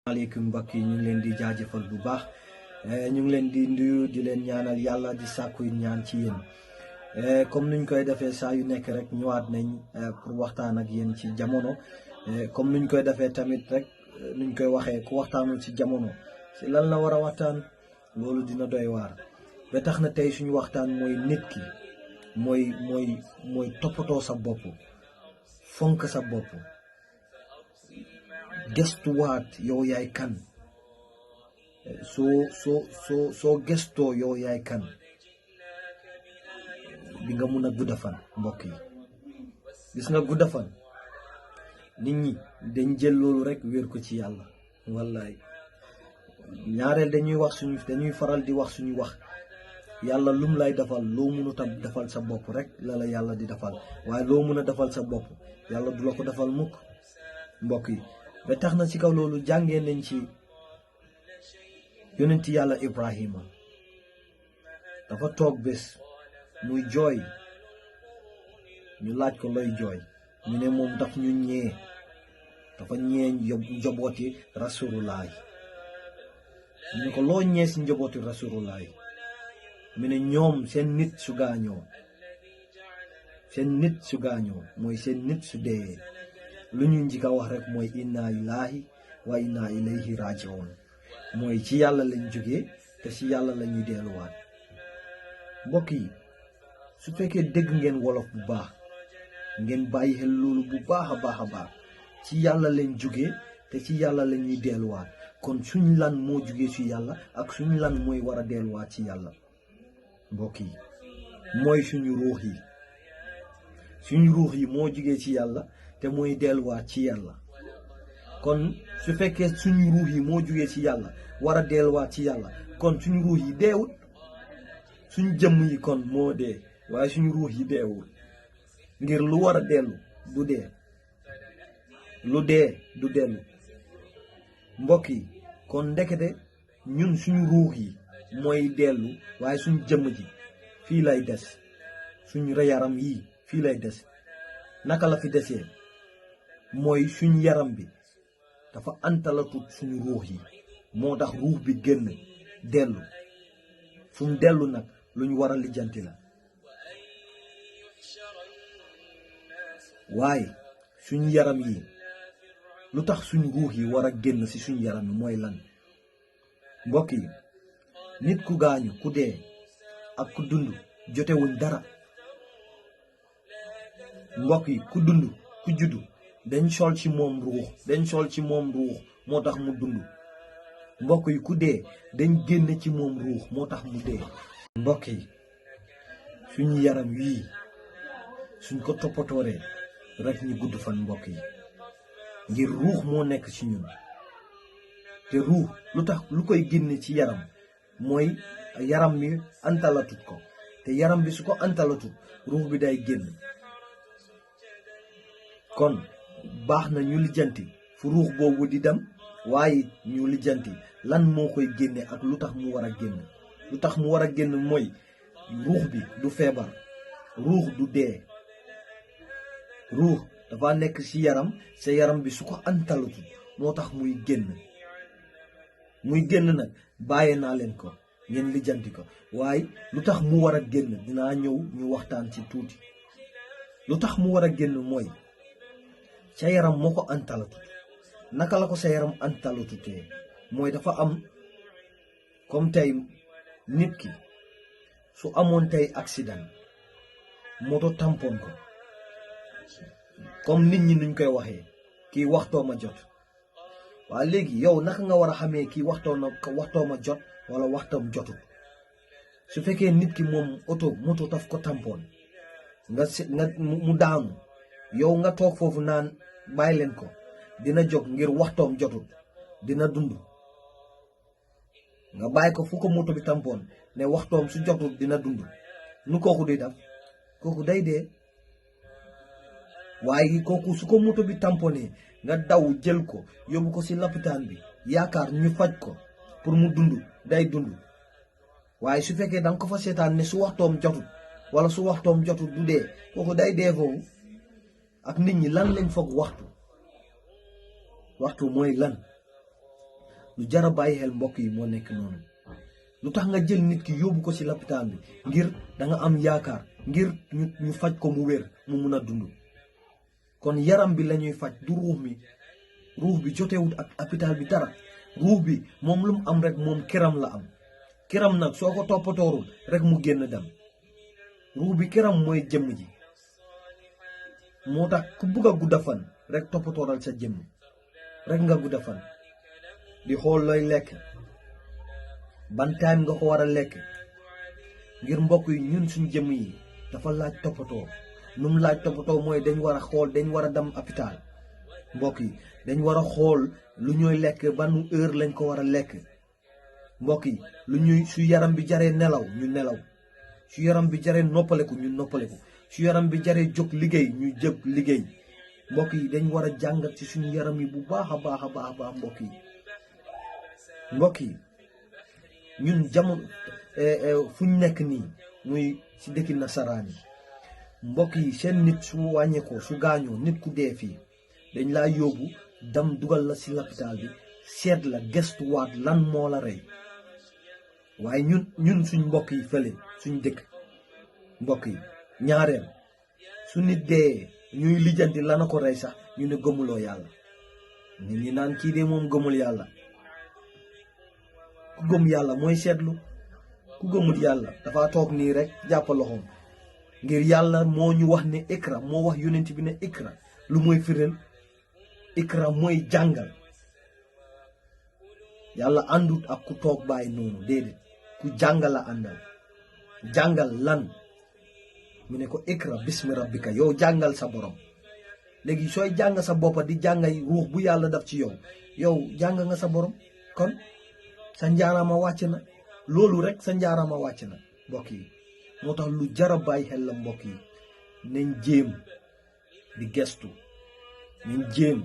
Maaleykum mbokk yi ñu ngi leen di jaajëfal bu baax ñu ngi leen di nuyu di leen ñaanal yàlla di sàkku ñaan ci yéen comme nuñ koy defee saa yu nekk rek ñëwaat nañ pour waxtaan ak yéen ci jamono comme nuñ koy defee tamit rek nuñ koy waxee ku waxtaanul ci jamono ci lan la war a waxtaan loolu dina doy waar ba tax na tey suñu waxtaan mooy nit ki mooy toppatoo sa bopp fonk sa bopp gestuwaat yow yaay kan soo gestoo yow yaay kan di nga mun a gudda fan mbokk yi gis nga gudda fan nit ñi dañ jël loolu rek wéer ko ci yàlla wallaay ñaareel dañuy faral di wax suñu wax yàlla lum lay defal loo mënut a defal sa bopp rek la yàlla di defal waaye loo mën a defal sa bopp yàlla du la ko defal mukk mbokk yi ba tax na ci kaw loolu jàngee nañ ci yonenti yàlla Ibrahima dafa toog bés muy jooy ñu laaj ko looy jooy ñu ne moom daf ñu dafa ñee njobooti rasulullah ñu ne ko loo ñee si njobooti rasulullah mu ne ñoom seen nit su gaañoo mooy seen nit su dee lu ñu njëkk a wax rek mooy inna lillahi wa inna ilayhi raji'un mooy ci yàlla lañ jógee te ci yàlla la ñuy delluwaat mbokk yi su fekkee dégg ngeen wolof bu baax ngeen bàyyi xel loolu bu baax a baax ci yàlla lañ jógee te ci yàlla la ñuy delluwaat kon suñ lan moo jógee ci yàlla ak suñ lan mooy war a delluwaat ci yàlla mbokk yi mooy suñu ruux yi moo jógee ci yàlla te mooy delluwaat ci yàlla kon su fekkee suñu ruux yi moo jugee ci yàlla war a delluwaat ci yàlla kon suñu ruux yi deewul suñu jëmm yi kon moo dee waaye suñu ruux yi deewul ngir lu war a dellu du dee lu dee du dellu mbokk yi kon ndekete ñun suñu ruux yi mooy dellu waaye suñu jëmm ji fii lay des suñu yaram yi fii lay des naka la fi desee mooy suñ yaram bi dafa antalatut suñu ruux yi moo tax ruux bi génn dellu fu mu dellu nag lu ñu war a lijjanti la waaye suñu yaram yi lu tax suñu ruux yi war a génn ci suñu yaram yi mooy lan mbokk yi nit ku gaañu ku dee ak ku dund jotewuñ dara mbokk yi ku dund ku juddu dañ sol ci moom ruux moo tax mu dund mbokk yi ku dee dañ génne ci moom ruux moo tax mu dee mbokk yi suñu yaram wii suñ ko toppatooree rek ñu gudd fan mbokk yi ngir ruux moo nekk ci ñun te ruux lu tax lu koy génne ci yaram mooy yaram bi antalatut ko te yaram bi su ko antalatut ruux bi day génn kon baax na ñu lijjanti fu ruux boobu di dem waaye ñu lijjanti lan moo koy génne ak lu tax mu war a génn lu tax mu war a génn mooy ruux bi du feebar ruux du dee ruux dafa nekk ci yaram sa yaram bi su ko antalatu moo tax muy génn nag bàyyee naa leen ko ngeen lijjanti ko waaye lu tax mu war a génn dinaa ñëw ñu waxtaan ci tuuti lu tax mu war a génn mooy sa yaram moo ko antalatut naka la ko sa yaram antalatutee mooy dafa am comme tey nit ki su amoon tey accident moto tampon ko comme nit ñi nuñ koy waxee kii waxtoo ma jot waaye léegi yow naka nga war a xamee kii waxtoo ma jot wala waxtam jotut su fekkee nit ki moom moto daf ko tampon nga mu daanu yow nga toog foofu naan bàyyi leen ko dina jóg ngir waxtoom jotut dina dund nga bàyyi ko fu ko moto bi tampoon ne waxtoom su jotut dina dund nu kooku di def kooku day dee waaye kooku su ko moto bi tamponee nga daw jël ko yóbbu ko ci lopitaan bi yaakaar ñu faj ko pour mu dund day dund waaye su fekkee danga ko fa seetaan ne su waxtoom jotut wala su waxtoom jotut du dee kooku day dee foofu ak nit ñi lan lañ foog waxtu mooy lan lu jara bàyyi xel mbokk yi moo nekk noonu. lu tax nga jël nit ki yóbbu ko ci lopitaan bi ngir da nga am yaakaar ngir ñu faj ko mu wér mu mun a dund. kon yaram bi lañuy faj du ruux bi jotewut ak hôpital bi dara. ruux bi moom lu mu am rek moom këram la am. këram nag soo ko toppatoorul rek mu génn dem. ruux bi këram mooy jëmm ji. moo tax ku bugg a gudda fan rek toppatooral sa jëmm rek nga gudda fan. di xool looy lekk ban time nga ko war a lekk ngir mbokk yi ñun suñ jëmm yi dafa laaj toppatoo. nu mu laaj toppatoo mooy dañ war a xool dañ war a dem hôpital mbokk yi dañ war a xool lu ñuy lekk ban heure lañ ko war a lekk mbokk yi su yaram bi jaree nelaw ñu nelaw su yaram bi jaree noppaleku ñu noppaleku su yaram bi jaree jóg liggéey ñu jóg liggéey mbokk yi dañ war a jàngat ci suñu yaram yi bu baax a baax a baax a baax mbokk yi ñun jamono fu ñu nekk nii muy ci dëkki nasaraan yi mbokk yi seen nit su wàññeekoo su gaañoo nit ku dee fii dañ laa yóbbu dam dugal la ci l'hôpital bi seet la gestuwaat lan moo la rey. waaye ñun suñ mbokk yi fële suñ dëkk mbokk yi ñaareel su nit dee ñuy lijjanti lana ko rey sax ñu ne gëmuloo yàlla. nit ñi naan kii de moom gëmul yàlla. ku gëm yàlla mooy seetlu. ku gëmul yàlla dafa toog nii rek jàpp loxoom. ngir yàlla moo ñu wax ne ikra moo wax yonent bi ne ikra lu mooy firil ikra mooy jàngal. yàlla àndut ak ku toog bàyyi noonu déedéet ku jàngal la àndal. jàngal lan mu ne ko ikra bismi rabbika yow jàngal sa borom. léegi sooy jàng sa boppa di jàngay ruux bu yàlla daf ci yow jàng nga sa borom kon sa njaaraama wàcc na. loolu rek sa njaaraama wàcc na mbokk yi. moo tax lu jara bàyyi xel la mbokk yi nañ jéem di gestu nañ jéem